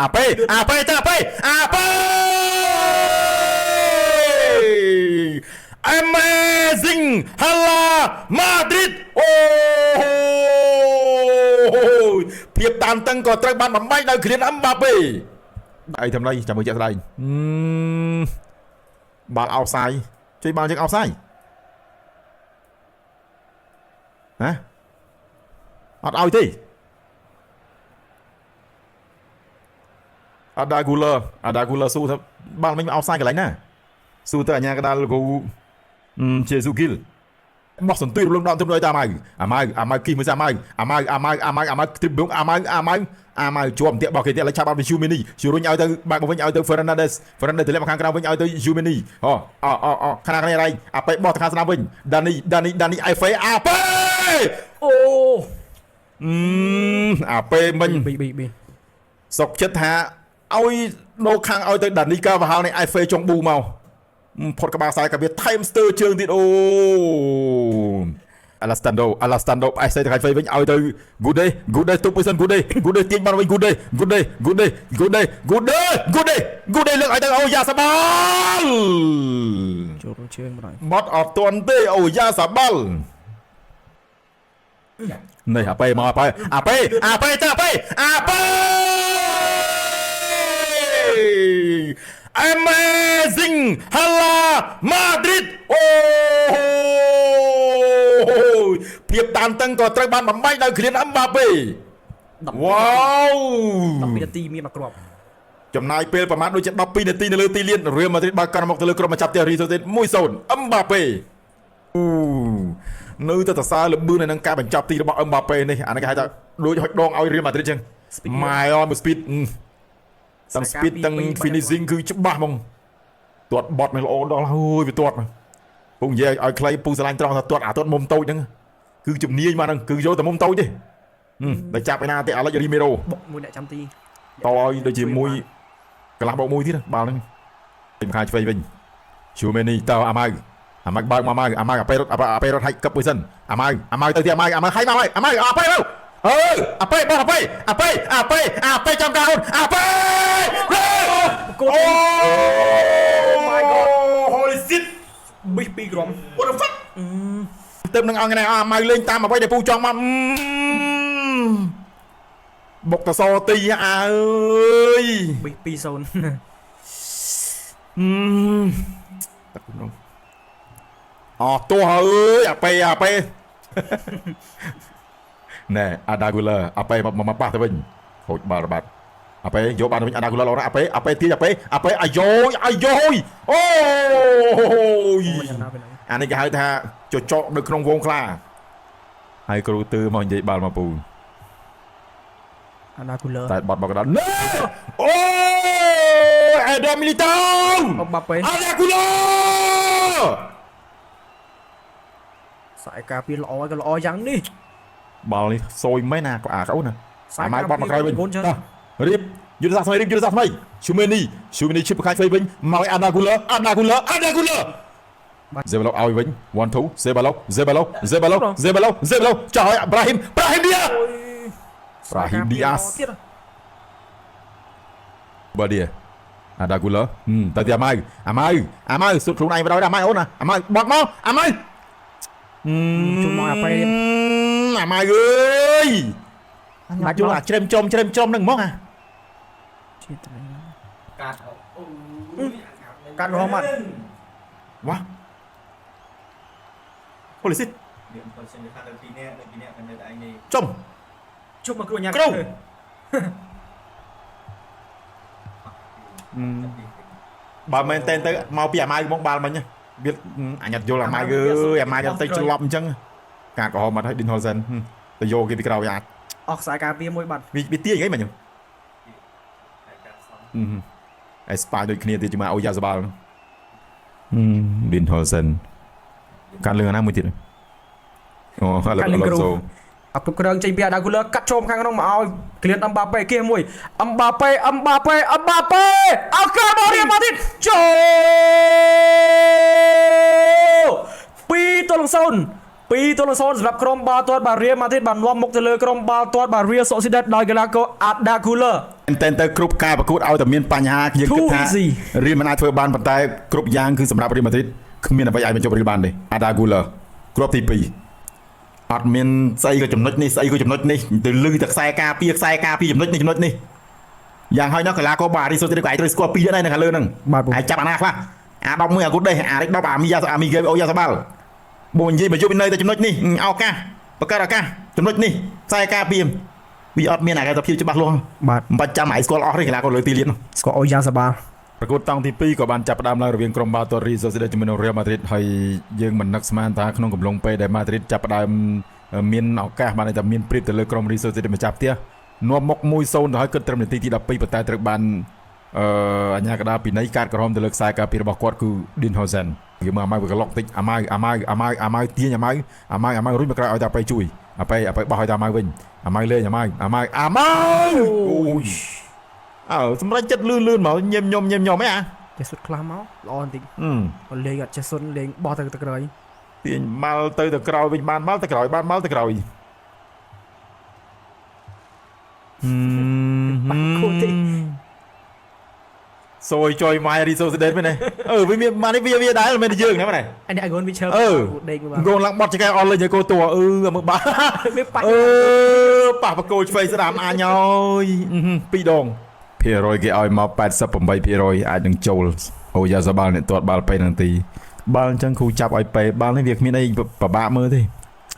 អាប៉េអាប៉េទៅអាប៉េអាប៉េ Amazing Hala Madrid អូភាពតានតឹងក៏ត្រូវបានបំបែកដោយគ្លៀនអឹមបាប៉េអីធ្វើម៉េចចាំមើលជាក់ស្ដែងបាល់អោសាយជួយបាល់យើងអោសាយហ៎អត់ឲ្យទេអាដាគូលឺអាដាគូលឺស៊ូថាបាល់មិញអោសាយកន្លែងណាស៊ូទៅអាញាកដាលគ្រូជាស៊ូគីលបោះសន្ទុយរំលងដល់ទៅដល់តាមម៉ៅអាម៉ៅអាម៉ៅគីមួយសាម៉ៅអាម៉ៅអាម៉ៅអាម៉ៅអាម៉ៅទ្រីបអាម៉ៅអាម៉ៅអាម៉ៅជាប់ផ្ទះរបស់គេទៀតឥឡូវឆាប់បាត់ពីជូមីនីជរុញឲ្យទៅបាក់មកវិញឲ្យទៅ Fernandes Fernandes ទម្លាក់មកខាងក្រៅវិញឲ្យទៅជូមីនីអូអូអូអូខាងនេះរៃអាប៉េបោះទៅខាងស្នាមវិញដានីដានីដានីអេហ្វេអាប៉េ អូ អាប៉េមិញ ប៊ីប៊ីប៊ី សុកចិត្តថាឲ្យដូរខាងឲ្យទៅដានីកាវ៉ាហាល់នៃអេហ្វេចុងប៊ូមកផុតក្បាលខ្សែក៏វាថែមស្ទើជើងទៀតអូអាឡាស្តាន់ដូអាឡាស្តាន់ដូអេសេទៅខាងឆ្វេងវិញឲ្យទៅហ្គូដេហ្គូដេទប់មួយសិនហ្គូដេហ្គូដេទាញបានវិញហ្គូដេហ្គូដេហ្គូដេហ្គូដេហ្គូដេហ្គូដេហ្គូដេលើកឲ្យទៅអូយ៉ាសាបាល់ ចូលជើងបណ្ដោយ បត់អត់ទាន់ទេអូយ៉ាសាបាល់នេះអាប៉េមកអាប៉េអាប៉េអាប៉េទៅអាប៉េអាប៉េ Amazing Hala Madrid អូភាពតានតឹងក៏ត្រូវបានបំបែកដោយគ្លៀនអឹមបាប៉េវ៉ាវ 12នាទីមានមួយគ្រាប់ ចំណាយពេលប្រហែលដូចជា12នាទីនៅលើទីលានរៀលម៉ាឌ្រីតបើកកាន់មកទៅលើក្រុមម្ចាស់ផ្ទះរីសូតេត1-0អឹមបាប៉េអូនៅតែសរសើរលបឿននៅនឹងការបញ្ចប់ទីរបស់អឹមបាប៉េនេះអានេះគេហៅថាដូចហុចដងឲ្យរៀលម៉ាឌ្រីតចឹងម៉ែអើមួយ speed ទាំង speed ទាំង finishing គឺច្បាស់ហ្មងទាត់បត់នឹងល្អដល់ហើយវាទាត់ពូនិយាយឲ្យខ្លីពូស្រឡាញ់ត្រង់ថាទាត់អាទាត់មុំតូចហ្នឹងគឺជំនាញមកហ្នឹងគឺយកតែមុំតូចទេតែចាប់ឯណាទេអាឡិចរីមេរ៉ូ បុកមួយអ្នកចាំទី តឲ្យដូចជាមួយកន្លះបោកមួយទៀតបាល់ហ្នឹងពីខាងឆ្វេងវិញជូមេនីតើអាម៉ៅអាម៉ៅបើកមកម៉ៅអាម៉ៅអាប៉េរត់អាប៉េរត់ហាច់កឹបមួយសិនអាម៉ៅអាម៉ៅទៅទីអាម៉ៅអាម៉ៅហាយមកហើយអាម៉ៅអាប៉េទៅអើអាប៉េបោះអាប៉េអាប៉េអាប៉េអាប៉េចាំការអូនអាប៉េ គោ អូ my god Holy shit ប៊ីពីរគ្រាប់ What the fuck ទៅនឹងអង្គនេះអាម៉ៅលេងតាមអ្វីដែលពូចង់មកបុកតសទីអើយ ប៊ី2 0 ទឹកនោះអស់ទោះអើយអាប៉េអាប៉េណែអាដាគូលឺអាប៉េមកមកប៉ះទៅវិញហូចបាល់បាត់អាប៉េយកបានវិញអាដាគូលឺឡរអាប៉េអាប៉េទាញអាប៉េអាប៉េអាយយអាយយអូយ មិនយ៉ាងណាពេលហ្នឹង អានេះគេហៅថាចចកនៅក្នុងវងខ្លាហើយគ្រូទឺមកនិយាយបាល់មកពូ អាដាគូលឺ តែបត់មកកណ្ដាលណែអូអេដាមីលីតោ អបាប៉េ អាដាគូលឺ ខ្សែការពារល្អក៏ល្អយ៉ាងនេះ បាល់នេះសយមែនណាក៏អាក្អូនណាអាម៉ាយបត់មកក្រោយវិញ កូនច្រើន រៀបយុទ្ធសាស្ត្រថ្មីរៀបយុទ្ធសាស្ត្រថ្មីឈូមេនីឈូមេនីឈិបខាច់ឆ្វេងវិញមកឲ្យអាដាគូលឺអាដាគូលឺអាដាគូលឺសេបាឡូឲ្យវិញ1 2សេបាឡូសេបាឡូសេបាឡូសេបាឡូសេបាឡូចោលឲ្យប្រាហ៊ីមប្រាហ៊ីមឌីយ៉ា ប្រាហ៊ីមឌីអាស ទៀត បាឌីអាដាគូលឺតែទីអាម៉ៅអាម៉ៅអាម៉ៅសុទ្ធខ្លួនឯងបណ្ដោយអាម៉ៅអូនណាអាម៉ៅបត់មកអាម៉ៅ ជុំមកអាប៉េទៀត អាម៉ៅអើយអាយល់អាជ្រែមចំជ្រែមចំហ្នឹងហ្មងអា ជាតិតែ កាត់អូ កាត់រហមអត់ វ៉ាប៉ូលីស មានបើសិនជាខាត់ទៅ2នាក់ទៅ2នាក់នៅតែឯងនេះ ចំ ជុំមកគ្រូញ៉ាំ គ្រូបើមែនតែនទៅមកពីអាម៉ៅហ្មងបាល់មិញវាអញអត់យល់អាម៉ៅអើយអាម៉ៅអត់ទៅច្រឡំអញ្ចឹងកាតក្រហមអត់ឲ្យឌីនហុលសិនទៅយកគេពីក្រោយអាច អស់ខ្សែការពារមួយបាត់ វាទាញអីមិញ តែកាត់សំ អេស្ប៉ាញដូចគ្នាទៀតជាមួយអូយ៉ាសាបាល់ឌីនហុលសិនកាន់លឿងណាមួយទៀតអូអាឡុនសូ អបគ្រប់គ្រឿងចេញពីអាដាគូលឺកាត់ចូលខាងក្នុងមកឲ្យក្លៀនអឹមបាប៉េគេមួយអឹមបាប៉េអឹមបាប៉េអឹមបាប៉េអោកាបរៀបមកទៀតចូល2ទល់0 2-0សម្រាប់ក្រុមបាល់ទាត់បាទរៀលម៉ាឌ្រីតបាននាំមុខទៅលើក្រុមបាល់ទាត់បាទរៀលសូស៊ីដេតដោយកីឡាករអាដាគូលឺ តែនទៅគ្រប់ការប្រកួតឲ្យតែមានបញ្ហាយើងគិត Too ថា easy. រៀលមិនអាចធ្វើបានប៉ុន្តែគ្រប់យ៉ាងគឺសម្រាប់រៀលម៉ាឌ្រីតគ្មានអ្វីអាចបញ្ចប់រៀលបានទេអាដាគូលឺគ្រាប់ទី2អត់មានស្អីក៏ចំណុចនេះស្អីក៏ចំណុចនេះទៅលឺតែខ្សែការពារខ្សែការពារចំណុចនេះចំណុចនេះយ៉ាងហើយនោះកីឡាករបារីសូទីក៏ឯងត្រូវស្គាល់ពីរដែរនៅខាងលើហ្នឹង បាទបង ឯងចាប់អាណាខ្លះអា11អាគូដេសអារិច10អាមីយ៉ាអាមីហ្គេអូយ៉ាសាបាល់បងនិយាយមកយប់នៅតែចំណុចនេះឱកាសបង្កើតឱកាសចំណុចនេះខ្សែការពារវាអត់មានអាការភាពច្បាស់លាស់ បាទ មិនបាច់ចាំឯងស្គាល់អស់ទេកីឡាករលើទីលាននោះ ស្គាល់អូយ៉ាសាបាល់ ប្រកួតតង់ទី2ក៏បានចាប់ផ្ដើមឡើងរវាងក្រុមបាល់ទាត់រីសូស៊ីដេតជាមួយនឹង Real Madrid ហើយយើងមិននឹកស្មានថាក្នុងកំឡុងពេលដែល Madrid ចាប់ផ្ដើមមានឱកាសបានន័យថាមានព្រៀបទៅលើក្រុមរីសូស៊ីដេតម្ចាស់ផ្ទះនាំមុខ1-0ទៅហើយគិតត្រឹមនាទីទី12ប៉ុន្តែត្រូវបានអឺអាជ្ញាកណ្ដាលពិន័យកាតក្រហមទៅលើខ្សែការពាររបស់គាត់គឺ Dean Huijsen គេមើលអាម៉ៅវាក្លុកតិចអាម៉ៅអាម៉ៅអាម៉ៅអាម៉ៅទាញអាម៉ៅអាម៉ៅអាម៉ៅរុញមកក្រោយឲ្យតាប៉េជួយអាប៉េអាប៉េបោះឲ្យតាអាម៉ៅវិញអាម៉ៅលេងអាម៉ៅអាម៉ៅអាម៉ៅអូយ អើសម្រាប់ចិត្តលឿនលឿនមកញឹមញុំញឹមញុំហ៎អា ចេះសុទ្ធខ្លះមកល្អបន្តិច ហឹម បើលេងអត់ចេះសុទ្ធលេងបោះទៅទៅក្រោយ ទាញម៉ាល់ទៅទៅក្រោយវិញបានម៉ាល់ទៅក្រោយបានម៉ាល់ទៅក្រោយ បាក់គូទេ សយចុយម៉ាយរីសូស្ដេតមែនទេអឺវាមានម៉ានេះវាវាដែរមិនមែនយើងណាមែនទេ អានេះអាហ្គនវាឈើ អឺ ដេកមើល ងងឡើងបត់ចកែអស់លេងឲ្យកោតួអឺមើលបា វាប៉ះ អឺប៉ះបកគោឆ្វេងស្ដាំអញហើយពីរដងភាគរយគេឲ្យមក88%អាចនឹងចូលអូយ៉ាសាបាល់អ្នកទាត់បាល់ពេនាទីបាល់អញ្ចឹងគ្រូចាប់ឲ្យពេបាល់នេះវាគ្មានអីពិបាកមើលទេ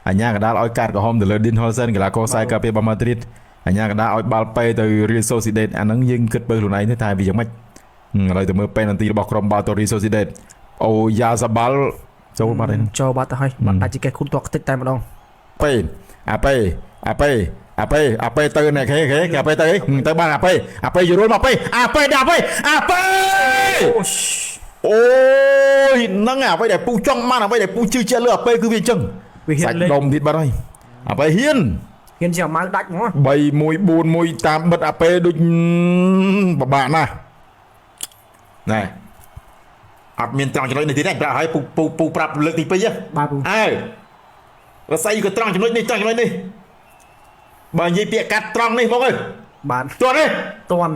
អញ្ញាកដាលឲ្យកាតក្រហមទៅលើ Dean Huijsen កីឡាករខ្សែការពាររបស់ Madrid អញ្ញាកដាលឲ្យបាល់ពេទៅ Real Sociedad អាហ្នឹងយើងគិតបើខ្លួនឯងទេថាវាយ៉ាងម៉េចឥឡូវទៅមើលពេនាទីរបស់ក្រុមបាល់ទាត់ Real Sociedad អូយ៉ាសាបាល់ចូលបាត់ហើយ ចូលបាត់ទៅហើយបាត់ដាច់ជាកេះគុណតខ្ទេចតែម្ដង ពេអាពេអាពេអាពេអាពេទៅណែគេគេគេអាពេទៅអីទៅបានអាពេអាពេយល់មកពេអាពេដល់ពេអាពេ អូ អូយហ្នឹងអ្វីដែលពូចង់បានអ្វីដែលពូជឿជាក់លើអាពេគឺវាអញ្ចឹង សាច់ វាហ៊ានលេង ដុំទៀតបាត់ហើយអាពេហ៊ាន ហ៊ានជាអាម៉ៅដាច់ហ្មង 3 1 4 1តាមបិទអាពេដូចពិបាកណាស់ណែអត់មានត្រង់ចំណុចនេះទៀតទេប្រាប់ឲ្យពូពូពូប្រាប់លើកទី2ហ៎ បាទពូ អើរស័យក៏ត្រង់ចំណុចនេះត្រង់ចំណុចនេះបើនិយាយពាក្យកាត់ត្រង់នេះមកអើយ បាទ ទាន់ទេ តន់